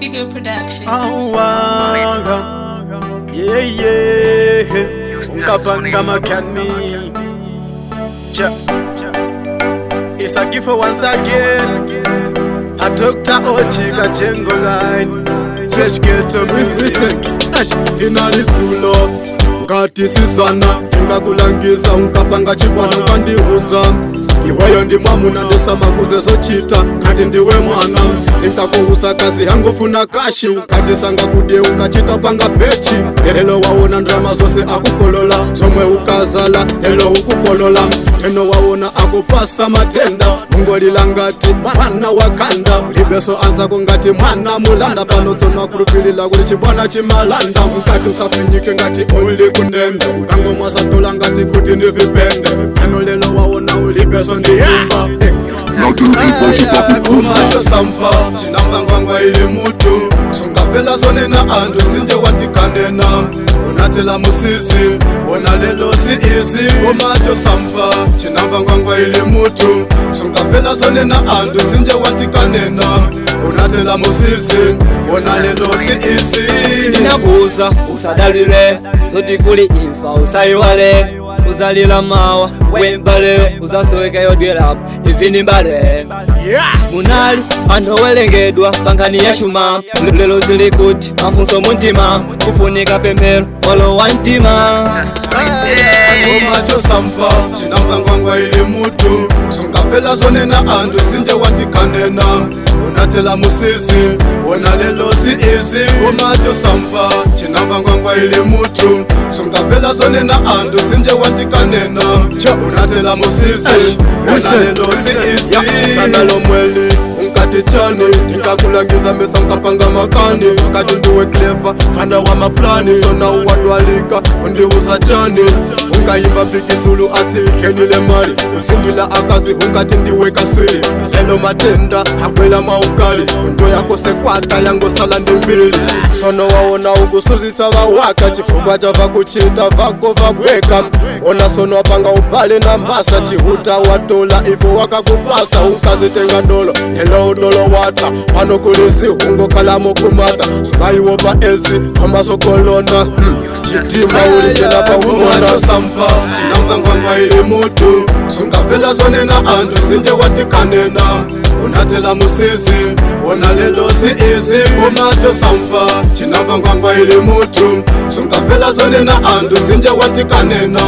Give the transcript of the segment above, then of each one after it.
Figure Production. Awaga. Yeah, yeah. Unkapanga makani. Cha. It's a gift once again. A Dr. Ochi Kachengo line. Fresh ghetto music. Ash, inalitsulo. Ngati sisana ingakulangiza unkapanga chibwana ukandiuza iweyo ndi mwamuna ndisamakuze zochita ngati ndiwe mwana ndinkakuuza kazi yangufuna cash ukatisanga kudye ukachita panga pechi. Lelo waona ndrama zose akukolola zomwe ukazala lelo ukukolola leno waona akupasa matenda ungolila ngati mwana wakanda libeso anzako ngati mwana mulanda pano tsono akulupilila kuti chibwana chimalanda mkati usafinyike ngati uli kundende ukangomwasatola ngati kuti ndi vipende leno lelo waona ulibeso ndiyimba. Kumachosampa chinamba ngwangwa ili mutu sungapela zonena anthu sinje watikanena unatela musisi wona lelo si izi kumachosampa chinamba ngwangwa ili mutu sungapela zonena anthu sinje watikanena unatela musisi wona lelo si izi. Ndinakuuza usadalire zoti kuli imfa usayiwale uzalila mawa wembale uzasoweka yodwerapo ivini mbale munali anthu owerengedwa pankhani ya shuma lero zili kuti mafunso muntima kufunika pemphero olowa mtima. Kumachosampa chinamba ngwangwa ili mutu sungapela zonena anthu sinje watikanena unatela musisi wona lelo si izi kumachosampa chinamba ngwangwa ili mutu sungapela zonena anthu sinje watikanena unatela musisi wona lelo si izi. Sana lomweli unkati chani ndikakulangiza mesa unkapanga makani kati ndiwe clever fana wa maplani sona uwadwalika undiuza chani unkayimba bigizulu asihenile mali usindila akazi unkati ndiwe kaswili lelo matenda akwela maukali unto yako sekwata yangosala ndi mbili sono waona ukusuzisa vawaka chifukwa chava kuchita vako vabweka ona sono apanga ubale na mbasa chihuta watola ivo wakakupasa ukazitenga dolo lelo udolo wata pano kulisi ungokhalamo kumata sukaiwopa ezi komasokolona chitima ulijena paumona. Sampa chinamva ngwangwa ili mutu sungapela zonena anthu sinje watikanena unatela musisi wona lelo si izi kumacho sampa chinamva ngwangwa ili mutu sungapela zonena anthu sinje watikanena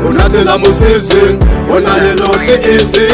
unatela musisi wona lelo si izi.